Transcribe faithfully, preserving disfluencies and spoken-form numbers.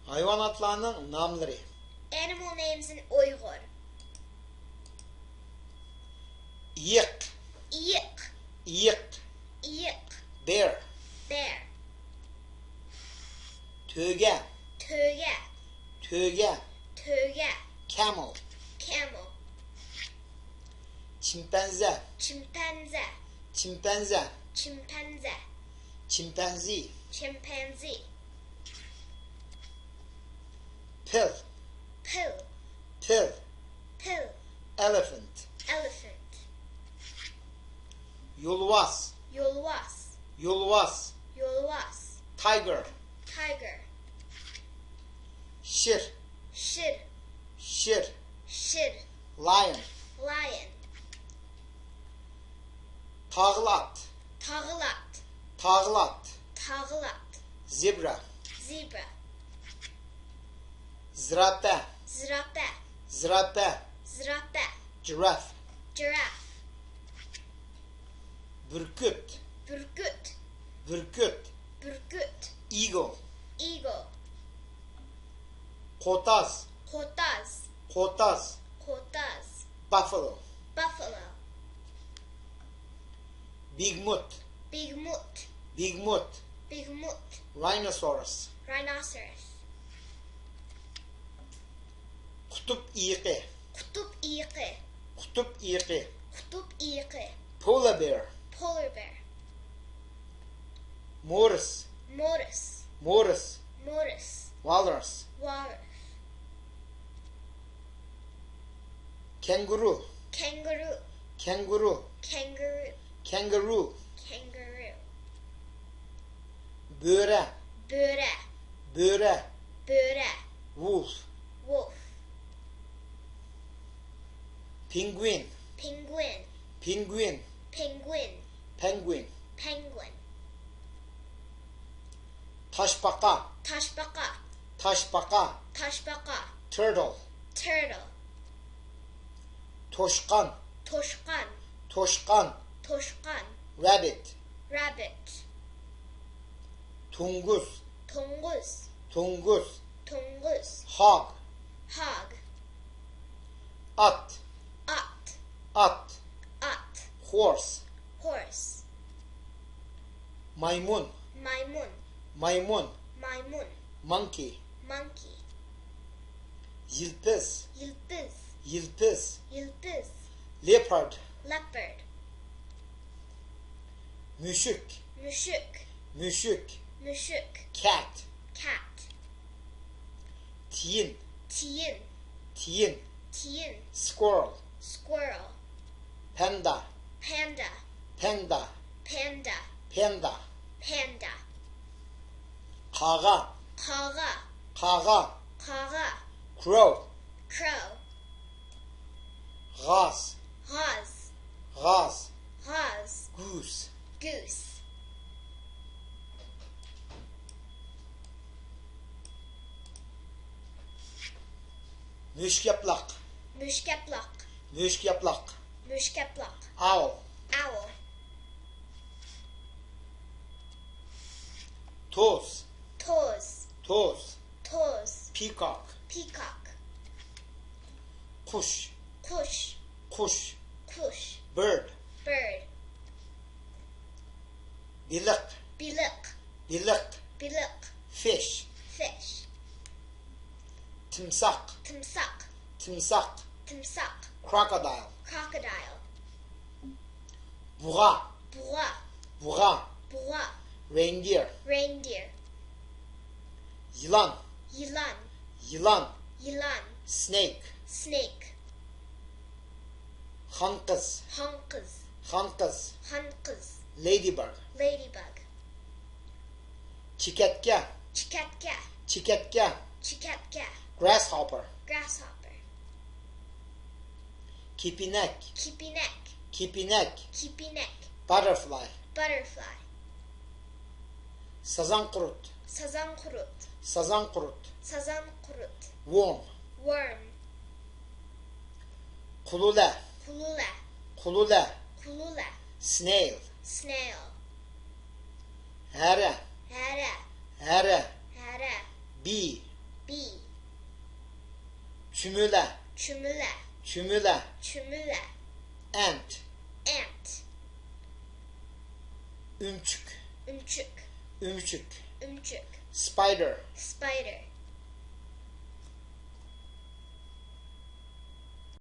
ھايۋاناتلارنىڭ ناملىرى. Animal names in Uyghur. ئېيىق. ئېيىق. ئېيىق. ئېيىق. Bear. Bear. تۆگە. تۆگە. تۆگە. تۆگە. Camel. Camel. شىمپەنزە. شىمپەنزە. شىمپەنزە. شىمپەنزە. Chimpanzee. Chimpanzee. پىل. پىل. پىل. پىل. Elephant. Elephant. يولۋاس. يولۋاس. يولۋاس. يولۋاس. Tiger. Tiger. شىر. شىر. شىر. شىر. Lion. Lion. تاغلات. تاغلات. تاغلات. تاغلات. Zebra. Zebra. زىراپە. زىراپە. زىراپە. زىراپە. Giraffe. Giraffe. بۈركۈت. بۈركۈت. بۈركۈت. بۈركۈت. Eagle. Eagle. قوتاز. قوتاز. قوتاز. قوتاز. Buffalo. Buffalo. بىگمۇت. بىگمۇت. بىگمۇت. بىگمۇت. Rhinoceros. Rhinoceros. قۇتۇپ ئېيىقى. قۇتۇپ ئېيىقى. قۇتۇپ ئېيىقى. قۇتۇپ ئېيىقى. Polar bear. Polar bear. مورس. مورس. مورس. مورس. Walrus. Walrus. كەڭگۇرۇ. كەڭگۇرۇ. كەڭگۇرۇ. كەڭگۇرۇ. كەڭگۇرۇ. كەڭگۇرۇ. بۆرە. بۆرە. بۆرە. بۆرە. Wolf. Wolf. پېنگۋىن. پېنگۋىن. پېنگۋىن. پېنگۋىن. Penguin. Penguin. تاشپاقا. تاشپاقا. تاشپاقا. تاشپاقا. Turtle. Turtle. توشقان. توشقان. توشقان. توشقان. Rabbit. Rabbit. توڭگۇز. توڭگۇز. توڭگۇز. توڭگۇز. Hog. Hog. ئات. ئات. ئات. ئات. Horse. Horse. مايمۇن. مايمۇن. مايمۇن. مايمۇن. Monkey. Monkey. يىلپىز. يىلپىز. يىلپىز. يىلپىز. Leopard. Leopard. مۈشۈك. مۈشۈك. مۈشۈك. مۈشۈك. Cat. Cat. تىيىن. تىيىن. تىيىن. تىيىن. Squirrel. Squirrel. پەندا. پەندا. پەندا. پەندا. پەندا. پەندا. قاغا. قاغا. قاغا. قاغا. Crow. Crow. غاز. غاز. غاز. غاز. Goose. Goose. مۈشۈكياپىلاق. مۈشۈكياپىلاق. مۈشۈكياپىلاق. مۈشۈكياپىلاق. Owl. Owl. توز. توز. توز. توز. Peacock. Peacock. قۇش. قۇش. قۇش. قۇش. Bird. Bird. بېلىق. بېلىق. بېلىق. بېلىق. Fish. Fish. تىمساھ. تىمساھ. تىمساھ. تىمساھ. Crocodile. Crocodile. بۇغا. بۇغا. بۇغا. بۇغا. Reindeer. Reindeer. يىلان. يىلان. يىلان. يىلان. Snake. Snake. خانقىز. خانقىز. خانقىز. خانقىز. Ladybug. Ladybug. چېكەتكە. چېكەتكە. چېكەتكە. چېكەتكە. Grasshopper. Grasshopper. كېپىنەك. كېپىنەك. كېپىنەك. كېپىنەك. Butterfly. Butterfly. سازاڭ قۇرت. سازاڭ قۇرت. سازاڭ قۇرت. سازاڭ قۇرت. Worm. Worm. قۇلۇلە. قۇلۇلە. قۇلۇلە. قۇلۇلە. Snail. Snail. ھەرە. ھەرە. ھەرە. ھەرە. Bee. Bee. چۈمۈلە. چۈمۈلە. چۈمۈلە. چۈمۈلە. Ant. Ant. ئۆمۈچۈك. ئۆمۈچۈك. ئۆمۈچۈك. ئۆمۈچۈك. Spider. Spider.